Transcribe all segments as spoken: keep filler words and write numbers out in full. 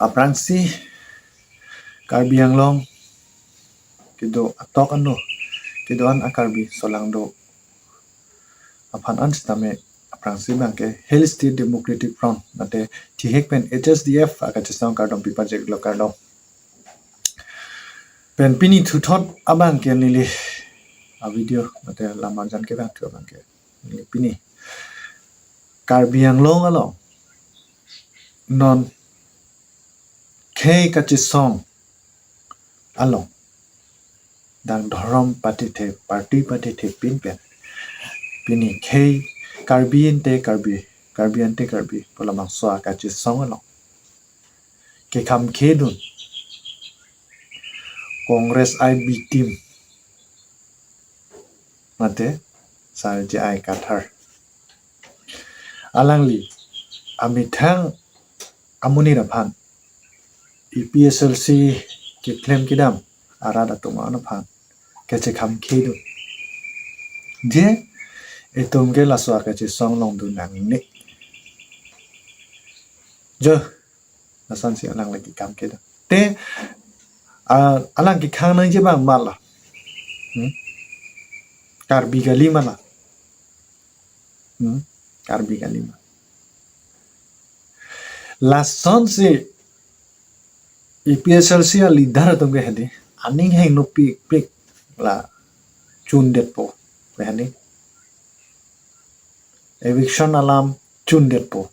Aphrangsi Karbi Anglong kedo atok ano, kedo-an a-Karbi solangdo aphan an sitame aphrangsi abangke Hill State Democratic Front mate thihek pen H S D F akachesong kardom pipajek lo, kardom. Pen pini thuthot abangke neli a-video mate lamarjan kevangthu abangke neli pini Karbi Anglong along non khei kachesong along dang dhorom pathethe, party pathethe pin pen pini khei Karbi ante Karbi, Karbi ante Karbi pu labangso akachesong along kekham khedun Congress I B team mate Sar J I Kathar, alangli amethang amonit aphan A P H L C keklem kedam arat atum an aphan kachekham khedun. Je itum ke laso akachesong longdun nangne. Jo, lason si alangli kekam kedam. Te, ah, alang kekhang nangji abang mala. Hmm? Karbi kali mala. Hmm? Karbi kali ma. Lason si A P H L C a-leader atum ke hedi aning hingno pikpik la chundetpo ke hedi. Eviction alam chundetpo.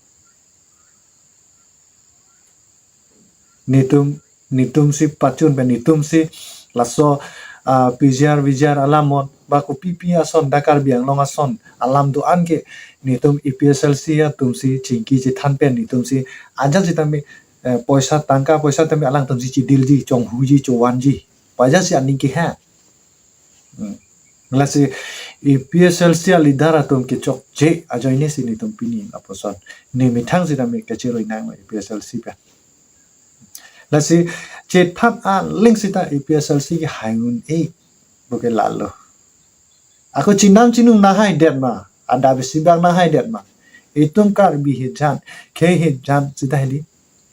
Netum, netum si pachun pen netum si laso, ah, P G R V G R alam mon ba kopi pi ason, dak Karbi Anglong ason alam do-an ke netum A P H L C atum si chingki chethan pen netum si ajat sitame, eh, poisa tangka poisa tame alangtum si chidilji, chonghuji, chovanji. Pajat si aning kehang. Hmm. Lasi A P H L C a-leader atum kechokche ajoine si netum pini lapuson ne methang sitame kachiroi nang A P H L C pen. Lasi chethan aling sita A P H L C ke hai un-e pu ke lalo. Ako chinam chinung nanghai det ma, adap isi bak nanghai det ma. Itum Karbi hijan, khei hijan sita hedi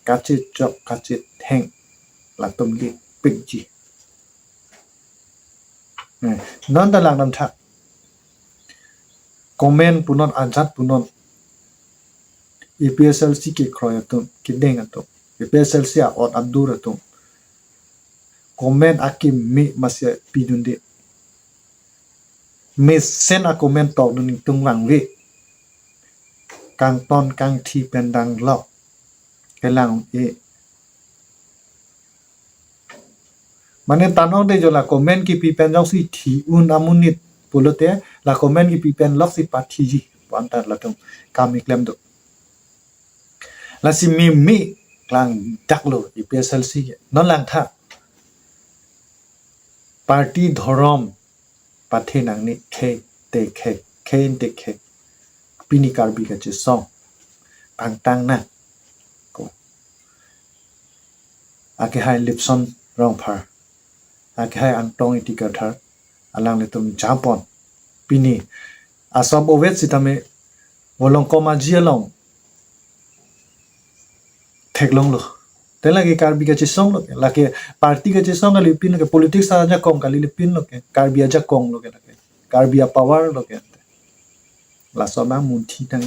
kachechok kachetheng latum lipikji. Eh, non ta langdam tha. Comment punon, ajat punon. A P H L C kekroi atum, kedeng atum, A P H L C a-ot adur atum comment akimi masi pidunde. Mesen a-comment tokdun itum vangve. Kangton kangthi pen danglok kelang e. Mane tanong de jo la comment kipi pen jongsi thi un amonit pulote la comment kipi pen loksi pathiji pu anta latum kam keklem do. Lasi mimi klangdaklo A P H L C ke. Non langtha. Party dhorom pathe nangne, khei te khei, khei te khei. Pini Karbi kachesong pangtang nang ko. Akehai Lipson Rongphar, akehai Angtong Ingti Kathar, alanglitum jampon. Pini asop ovet sitame Volongkom Aji along theklonglo. Te lake Karbi kachesong lo ke, lake party kachesong kali pin lo ke, politics ajakong kali le pin lo ke, Karbi ajakong lo ke lake, Karbi a-power lo ke. Laso abang munthi tang.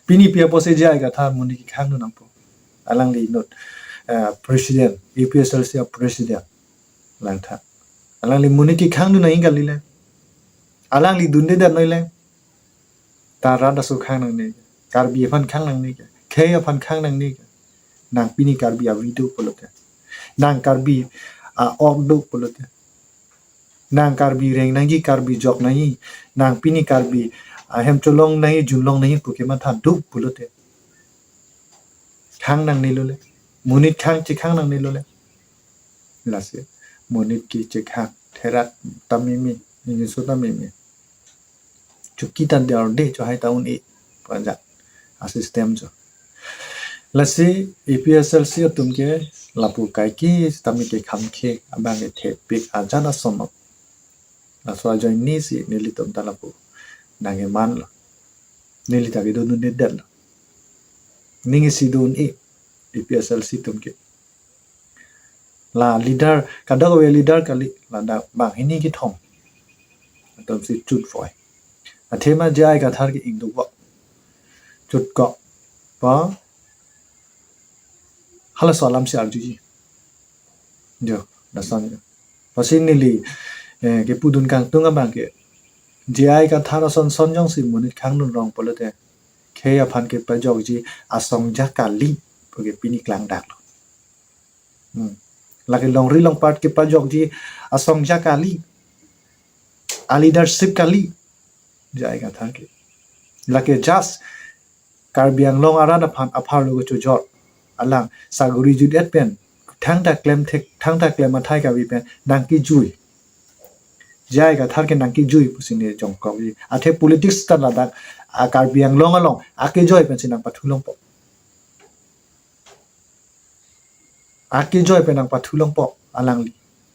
Pini pi apotsi J I Kathar monit kekhang dun nangpo. Alangli inut, eh, president, A P H L C a-president. Langtha. Alangli monit kekhang dun nang kali le. Alangli dunde dan noi le. Ta rat aso khang nangne. Karbi aphan khang nangne ke. Khei aphan khang nangne ke. Nang pini Karbi avi do pulote. Nang Karbi a-ok do pulote. Nang Karbi reng nangji, Karbi jok nangji. Nang pini Karbi ahem cholong nangji, junlong nangji pu kematha do pulote. Khang nangne lo le. Monit khang chekhang nangne lo le. Lasi monit ke chekhang therak ta mimi, niniso ta mimi. Chuki ta der de, chohai ta un-e. Pajak a-system cho. Lasi A P H L C atum ke lapu kaike sitame kekham khei abang ke thepik ajat ason lo. Laso ajoine si nelitum ta lapu nangkeman lo. Neli ta kedodunde det lo. Ning isi do un-e. A P H L C atum ke. La leader, kadokave leader kali, ladak banghini kethom atum si chut voi. Athema J I Kathar ke ingduk vo. Chut ko. Pa. Halaso alam si arjuji. Jo, lason jo. Lasi neli, eh, kepudun kangtung abang ke. J I Kathar ason son jongsi monit khangdun rong pulote, khei aphan kepajokji asong ja kali pu ke pini klangdaklo. Hmm. Lake longri longpat kepajokji asong ja kali, a leadership kali, J I Kathar ke. Lake just Karbi Anglong arat aphan apharlo kechojor alang saguri jut-et pen, thangta klem thek, thangta klem athai kave pen nangkejui. J I Kathar ke nangkejui pusi ne jongkokji. Athe politics ta ladak, a, Karbi Anglong along akejoi pensi nangpathu longpo. Akejoi pen nangpathu longpo alangli.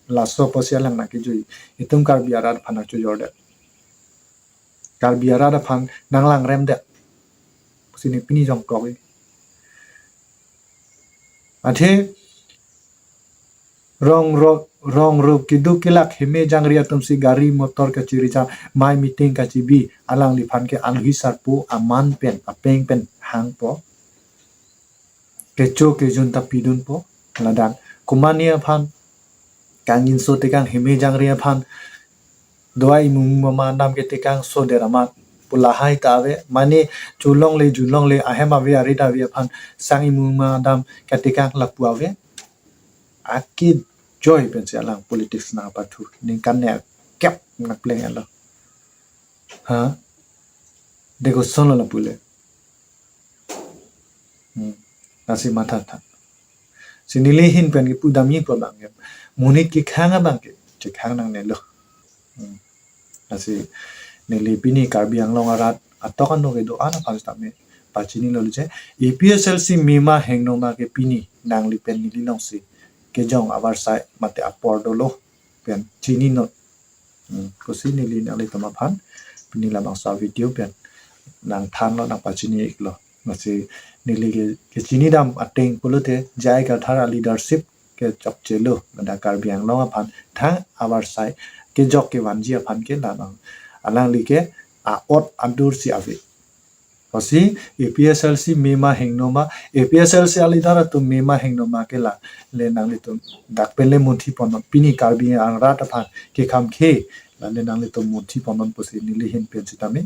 Laso apotsi alang nangkejui. Itum Karbi arat aphan nangchojordet. Karbi arat aphan nanglangremdet pusi ne pini jongkokji. Athe rong ro, rong ro keduk kelak heme jangri atum si gari motor kachirijam, mai meeting kachibi, alangliphan ke alhi sarpo aman pen, apeng pen hangpo. Kecho kejun ta pidunpo, ladak komane aphan, kangjinso tekang heme jangri aphan, dua imum mama dam ketekang so deramat pu lahai ta ave, mane cholongle junlongle ahem ave arit ave aphan sang imum mama dam ketekang lapu ave. Akejoi pensi alang politics nangpathu, ningkan ne kep nangpleng alo. Ha? Deko sonlo lapu le. Hmm. Lasi mathatha. Si neli ahin pen kepudamji pu abang ke, monit kekhang abang ke chekhang nangnelo. Hmm. Lasi neli pini Karbi Anglong arat atok ano kedo-an aphan sitame pachinilo je, A P H L C mema hingno ma ke pini nangli pen neli alongsi kejong avarsai mate apor dolo pen chininon. Hmm, pusi neli nanglitum aphan pini labangso video pen nangthanlo, nangpachini-iklo. Lasi neli ke, kechinidam ateng pulote J I Kathar a leadership ke chokchelo, ladak Karbi Anglong aphan thang avarsai kejok kevanji aphan ke labang alangli ke a-ot adur si ave. Lasi A P H L C mema hingno ma, A P H L C a leader atum mema hingno ma ke la le nanglitum dak pen le munthi ponnon, pini Karbi arat aphan kekham khe la le nanglitum munthi ponnon pusi neli ahin pen sitame